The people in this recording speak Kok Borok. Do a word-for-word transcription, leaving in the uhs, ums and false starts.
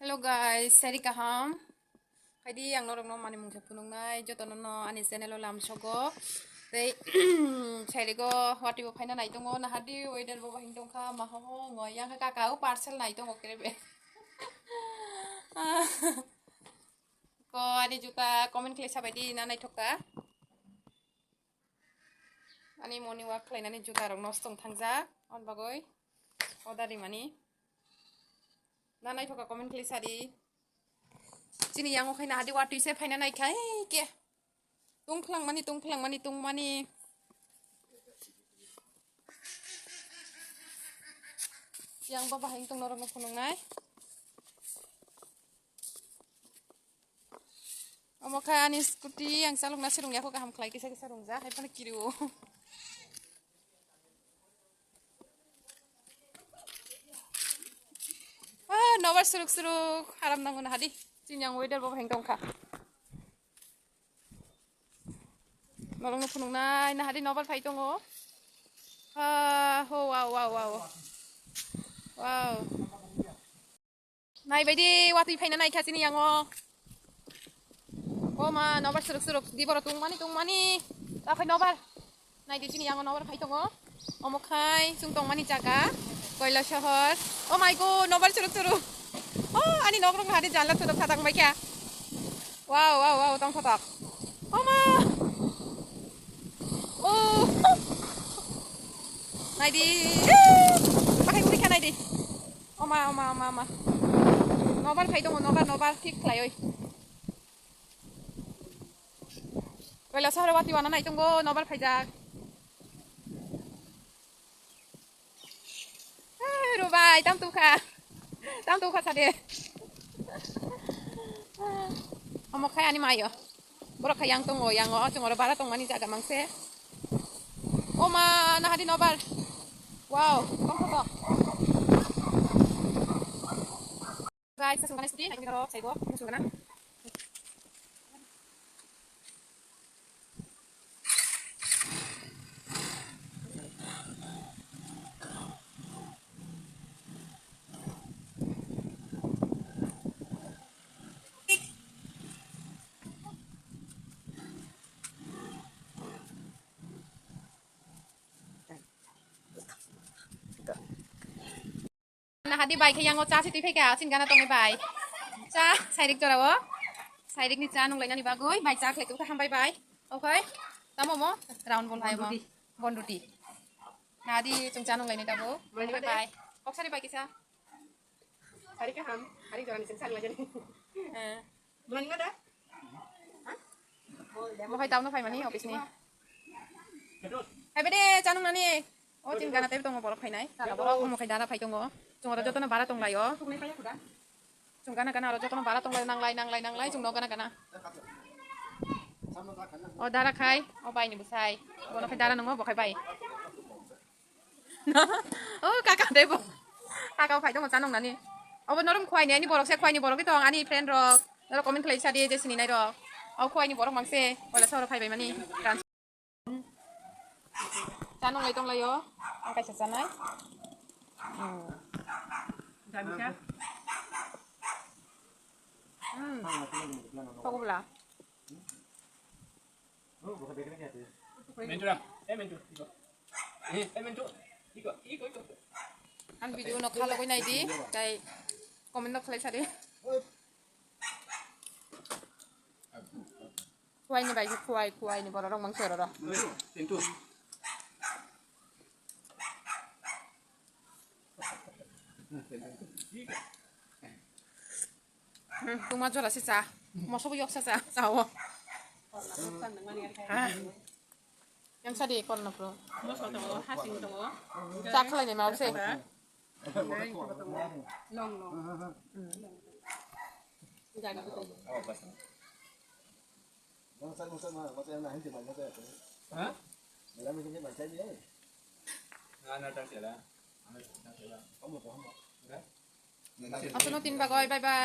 Hello guys, sari kaham. Haidi ang norokno mani mungsa phunuknai jotono no ani channel o lamsogo. Tei sarigo watwi bo phaina nai tongo, nahadi weather bo bahing tongkha, mahomo ngoi yang kaka o parcel nai tongo kerebe. Ko ani juta comment khlai sabaidi na naithok kha. Ani morning walk khlainani juta rok nosto wng thangjak, on bagwi order rimani. Na naithok kha comment khlai sadi. Chini yango khaina hadi watwi se phaina nai khai ke. Tungphlang mani, tungphlang mani, tungmani. Yang baba hing tong norok no phunuknai. Omo khe ani scooty ang chalokna se rwngya kho, kaham khlai kisa kisa rwngjak, hai phano kirio. Ah, nobar suruk suruk, haram nango nahadi. Chini ang weather bo bahing tongkha. Norokno phunuknai nahadi nobar phai tongo. Ah, ho, wow, wow, wow. Wow. Nai baidi watwi phaina nai kha chini yango. O ma, nobar suruk suruk di boro tungmani tungmani. Ta phai nobar. Nai di chini yango nobar phai tongo. Omo khai chwng tongmani jaga. Koila sohor. Oh my God, nobar suruk suruk. Oh, ani nok rok hadi janla thudok thatang bai kha. Wow, wow, wow, tong thotok. Oh ma. Oh. Nai di. Bahai uri kha nai di. Oma, oma, oma, oma. Nobar phai tongo, nobar, nobar, thik khlai oi. Koila sohor watwi wana nai tongo, nobar phaijak. Eh, Rubai, tam tukha. Tam tukha sade. Omo khai ani mayo. Borok khai yang tongo, yang o, chwng oro bara tongmani jaga mangse. Oma, nahadi nobar. Wow, tong thotok. Guys, sasung kana scooty, naikani karo, saigo, sasung kana. Nahadi bai khe yango cha sitwi phaikha, chini gana tongwi bai. Cha sairik jorao. Sairik ni cha nunglainani bagwi bai cha khlai tongkha, hambai bai. Okhai tamo mo round ball hai mo. Bonduti. Nahadi chwng cha nunglaini tabuk. Bai bai. Kok sari bai kisa. Sari kaham, sari jorani chwng sari lajani. Eh. Mohai tauno phaimani office ni. Hai bede chanung nani. O chini gana tei tongo borok phainai. Saka borok mohai dara phai tongo. Chwng oro jotono bara tonglaio. Chwng gana gana oro jotono bara tonglaio, nanglai nanglai nanglai chwng no gana gana. O dara khai, o bai ni bwsai. Bono khai dara nungo, bo khai bai. Oh, kaka debo. Kaka phai tongo chanung nani. Obo norom khwai ni ani borok se, khwai ni borok tong ani friend rok. Norok comment khlai sadi je sini nai rok. O khwai ni borok mangse. Ola soro phai bai mani. Chanung lai tong laio. Ang kaisa chanai. Hmm. Jamisa. Hmm. Kok bla. Mentu ram. Eh, Mentu. Iko. Eh, eh, Mentu. Iko, iko, iko, iko. Ang video no khalogwi nai di, tai comment no khlai sadi. Kuai ni bai, kuai, kuai ni borok rok mang sero ro. Mentu. Hmm, tungma jora se cha. Moso bo yok sa cha, cha o. Ah. Yang sa di korna pro. Moso to hasing to. Cha khlai ni mau se. Long long. Hmm. Jani ko. Ha? Asono tin bagoi, bye bye.